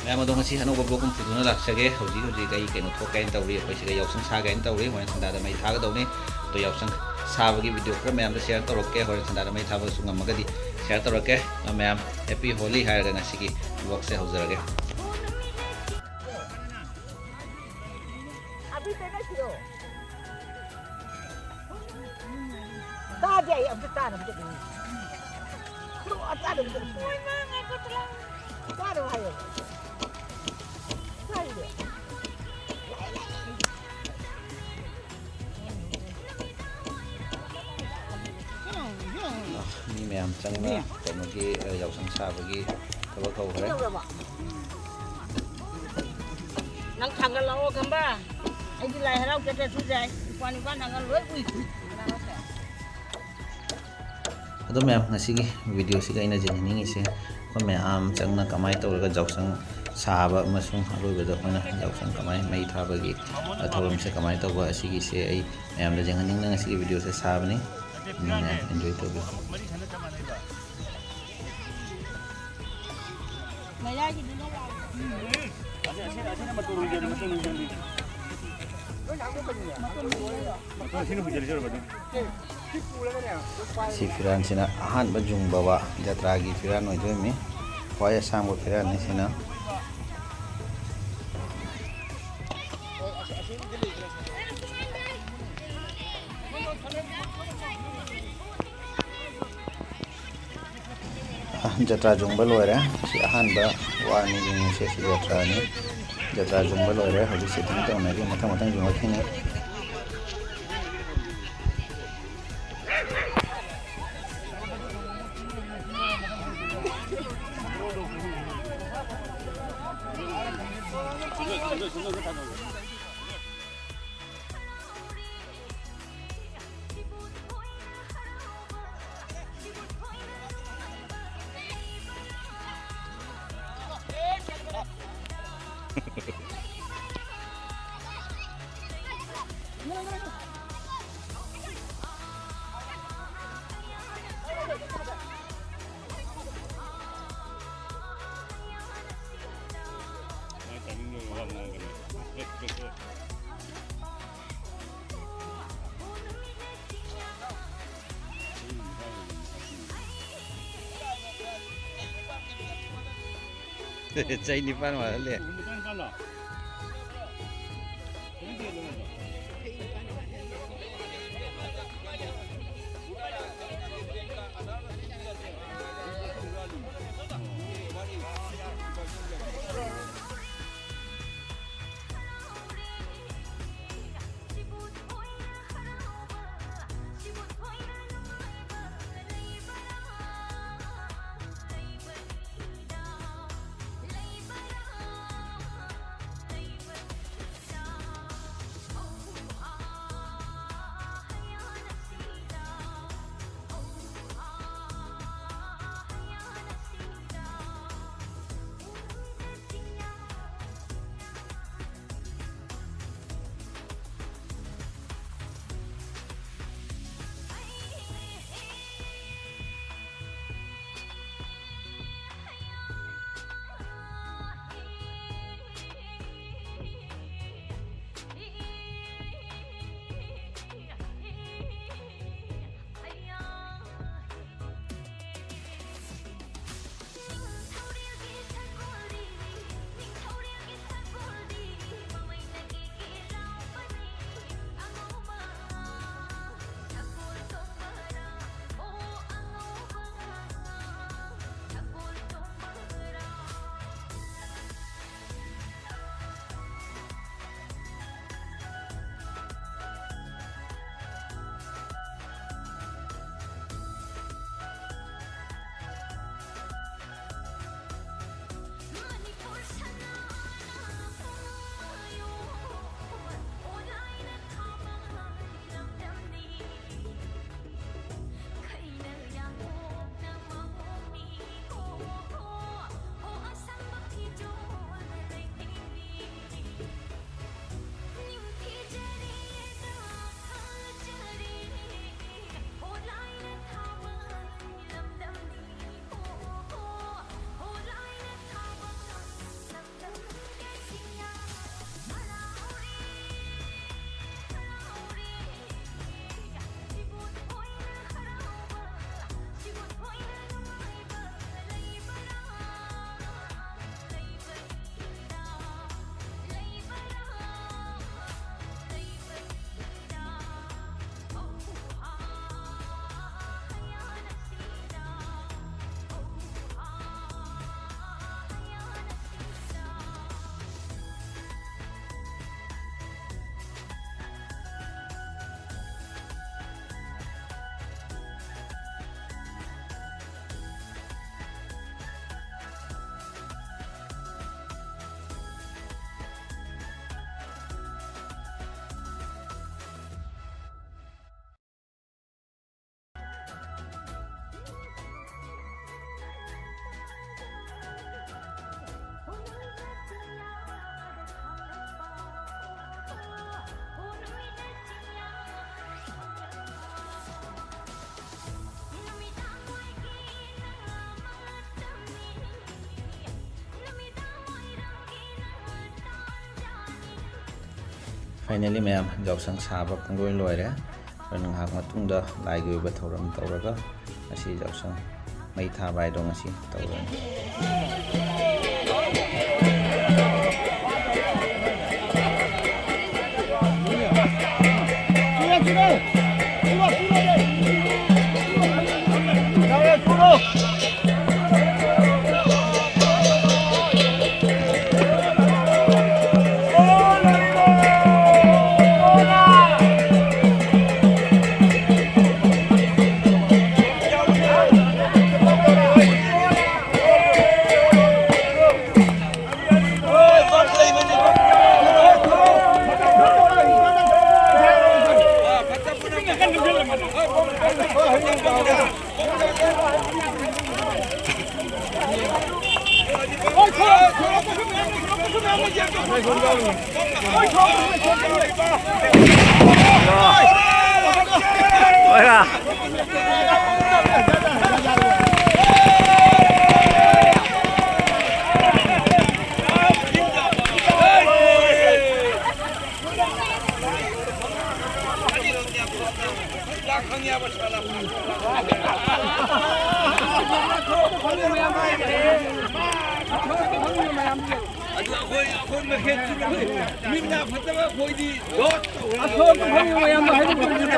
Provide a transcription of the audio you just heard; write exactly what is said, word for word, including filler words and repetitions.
ꯃꯌꯥꯝ ꯑꯗꯣ, ꯉꯁꯤ ꯑꯅꯧꯕ vlog ꯑꯃ ꯄꯨꯗꯨꯅ ꯂꯥꯛꯆꯒꯦ꯫ ꯍꯧꯖꯤꯛ ꯍꯧꯖꯤꯛ ꯑꯩ ꯀꯩꯅꯣ ꯊꯣꯛꯀꯦ ꯍꯥꯏꯅ ꯇꯧꯔꯤ, ꯑꯩꯈꯣꯏ ꯁꯤꯗ ꯌꯥꯎꯁꯪ ꯁꯥꯒꯦ ꯍꯥꯏꯅ ꯇꯧꯔꯤ꯫ ꯍꯣꯔꯦꯟ ꯁꯟꯗꯥꯗ ꯃꯩ ꯊꯥꯒꯗꯧꯅꯤ꯫ ꯑꯗꯣ ꯌꯥꯎꯁꯪ ꯁꯥꯕꯒꯤ video ꯈꯔ ꯃꯌꯥꯝꯗ share ꯇꯧꯔꯛꯀꯦ꯫ ꯍꯣꯔꯦꯟ ꯁꯟꯗꯥꯗ ꯃꯩ ꯊꯥꯕꯁꯨ ꯉꯝꯃꯒꯗꯤ share ꯇꯧꯔꯛꯀꯦ꯫ ꯑꯗꯣ ꯃꯌꯥꯝ, happy Holi ꯍꯥꯏꯔꯒ ꯉꯁꯤꯒꯤ vlogꯁꯦ ꯍꯧꯖꯔꯒꯦ꯫ ꯑꯗꯨ ꯇꯩꯅꯁꯤꯔꯣ? ꯇꯥꯗꯦ, ꯑꯩ ꯑꯝꯇ ꯇꯥꯔꯝꯗꯦ꯫ ꯇꯥꯔꯝꯗꯦ꯫ ꯇꯥꯔꯣ ꯍꯥꯏꯌꯣ꯫ ꯇꯥꯔꯤꯕ? ꯃꯤ ꯃꯌꯥꯝ ꯆꯪꯅ ꯀꯩꯅꯣꯒꯤ, ꯑ, ꯌꯥꯎꯁꯪ ꯁꯥꯕꯒꯤ ꯊꯕꯛ ꯍꯧꯈ꯭ꯔꯦ꯫ ꯅꯪ ꯊꯥꯡꯒꯠꯂꯛꯑꯣ, ꯈꯝꯕ꯫ ꯑꯩꯗꯤ ꯂꯥꯏ ꯍꯔꯥꯎ ꯆꯠꯇ꯭ꯔꯁꯨ ꯌꯥꯏ꯫ ꯅꯨꯄꯥ ꯅꯨꯄꯥ ꯊꯥꯡꯒꯠ ꯂꯣꯏ ꯎꯏ꯫ ꯑꯗꯣ ꯃꯌꯥꯝ, ꯉꯁꯤꯒꯤ videoꯁꯤꯒ ꯑꯩꯅ ꯌꯦꯡꯍꯟꯅꯤꯡꯉꯤꯁꯦ, ꯑꯩꯈꯣꯏ ꯃꯌꯥꯝ ꯆꯪꯅ ꯀꯃꯥꯏꯅ ꯇꯧꯔꯒ ꯌꯥꯎꯁꯪ ꯁꯥꯕ ꯑꯃꯁꯨꯡ ꯑꯔꯣꯏꯕꯗ ꯑꯩꯈꯣꯏꯅ ꯌꯥꯎꯁꯪ ꯀꯃꯥꯏꯅ ꯃꯩ ꯊꯥꯕꯒꯤ, ꯑ, ꯊꯧꯔꯝꯁꯦ ꯀꯃꯥꯏꯅ ꯇꯧꯕ, ꯑꯁꯤꯒꯤꯁꯦ ꯑꯩ ꯃꯌꯥꯝꯗ ꯌꯦꯡꯍꯟꯅꯤꯡꯗꯅ ꯉꯁꯤꯒꯤ videoꯁꯦ ꯁꯥꯕꯅꯤ꯫ ꯃꯌꯥꯝ enjoy ꯇꯧꯕꯤꯌꯨ꯫ ꯃꯌꯥꯏꯒꯤꯗꯨꯅ ꯌꯥꯎ-, ꯑꯁꯤ, ꯑꯁꯤꯅ, ꯑꯁꯤꯅ ꯃꯇꯣꯟ ꯍꯨꯟꯖꯜꯂꯤ, ꯃꯇꯣꯟ ꯍꯨꯟꯖꯜꯂꯤ꯫ ꯃꯇꯣꯟ ꯑꯁꯤꯅ ꯍꯨꯟꯖꯜꯂꯤ, ꯆꯠꯂꯣ, ꯃꯇꯣꯟ꯫ ꯁꯤ ꯐꯤꯔꯥꯟꯁꯤꯅ ꯑꯍꯥꯟꯕ ꯌꯨꯡꯕ ꯋꯥ ꯖꯇ꯭ꯔꯥꯒꯤ ꯐꯤꯔꯥꯟ ꯑꯣꯏꯗꯣꯏꯅꯤ꯫ ꯈ꯭ꯋꯥꯏ ꯑꯁꯥꯡꯕ ꯐꯤꯔꯥꯟꯅꯤ ꯁꯤꯅ꯫ ꯖꯇ꯭ꯔꯥ ꯌꯨꯡꯕ ꯂꯣꯏꯔꯦ꯫ ꯁꯤ ꯑꯍꯥꯟꯕ ꯋꯥꯅꯤ ꯌꯨꯡꯉꯤꯁꯦ, ꯁꯤ ꯖꯇ꯭ꯔꯥꯅꯤ꯫ ꯖꯇ꯭ꯔꯥ ꯌꯨꯡꯕ ꯂꯣꯏꯔꯦ꯫ ꯍꯧꯖꯤꯛ setting ꯇꯧꯅꯔꯤ, ꯃꯊꯪ ꯃꯊꯪ ꯌꯨꯡꯉꯛꯈꯤꯅꯤ꯫ ꯆꯍꯤ ꯅꯤꯄꯥꯟ ꯋꯥꯠꯍꯜꯂꯦ꯫ Finally ꯃꯌꯥꯝ, ꯌꯥꯎꯁꯪ ꯁꯥꯕ ꯄꯨꯡꯂꯣꯏ ꯂꯣꯏꯔꯦ꯫ ꯑꯩꯈꯣꯏꯅ ꯉꯥꯏꯍꯥꯛ ꯃꯇꯨꯡꯗ ꯂꯥꯏꯒꯤ ꯑꯣꯏꯕ ꯊꯧꯔꯝ ꯇꯧꯔꯒ ꯉꯁꯤ ꯌꯥꯎꯁꯪ ꯃꯩ ꯊꯥꯕ ꯍꯥꯏꯗꯣ ꯉꯁꯤ ꯇꯧꯔꯅꯤ꯫ ꯑꯗꯨ ꯑꯩꯈꯣꯏ, ꯑꯩꯈꯣꯏ ꯃꯁꯦꯟ ꯃꯤꯠ ꯅꯥ ꯐꯠꯇꯕ ꯑꯩꯈꯣꯏꯗꯤ ꯂꯣꯠ ꯇꯧꯔꯦ꯫ ꯑꯁꯣꯛꯄ ꯐꯪꯕ ꯃꯌꯥꯝꯗꯣ ꯍꯥꯏꯗꯣꯛꯄꯤꯔꯝꯃꯨ꯫